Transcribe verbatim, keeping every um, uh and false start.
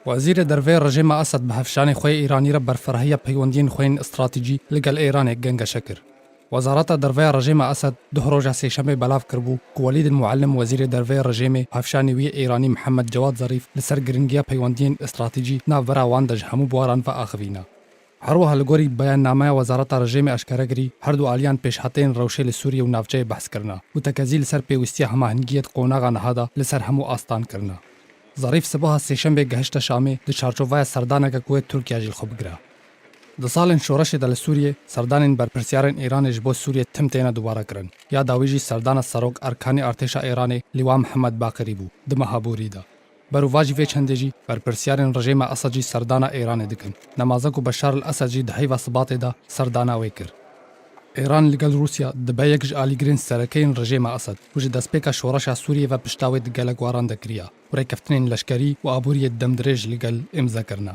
Wezîrê Derve ya rejêma Esed bi hevşanê xwe yê Îranî re berfirehîya peywendiyên xwe yên stratejî li gel Îranê gengeşe kir. Wezareta Derve ya rejêma Esed duh roja sêşemê belav kiribû ku Welîd Muallim, wezîrê derve ya rejêmê, hevşanê wî yê Îranî Mihemed Cewad Zarîf li ser giringiya peywendiyên stratejî navbera wan de ji hemû biwaran ve axivîna. Her wiha li gorî beyannameya Wezareta Rejêmê eşkere kirî, her du aliyan pêşhateyên rewşê li Sûriyê û navçeyê behs kirina û tekezî li ser pêwîstiya hemahengiyê di qonaxa niha de li ser hemû astan kirina. Zarîf sibaha sêşemê gehişte Şamê di çarçoveya serdaneke ku wê Tirkiye jî li xwe bigira. Di salên şoreşê de li Sûriyê, serdanên berpirsyarên Îranê ji bo Sûriyê tim têne dubare kirin. Ya dawî jî serdana serok erkanê artêşa Îranê Lîwa Mihemed Baqirî bû, di meha borî de. Berovajî vê çendê jî berpirsyarên rejêma Esed jî serdana Îranê dikin. Nemaze ku Beşar el Esed jî di heyva Sibatê de serdana wê kir. Îran li gel Rûsya dibe yek ji alîgirên sereke yên rejêma Esed û ji destpêka şoreşa Sûriyê ve pişta wê di gelek waran de kiriya û rêkeftinên leşkerî û aboriyê demdirêj li gel îmze kirine.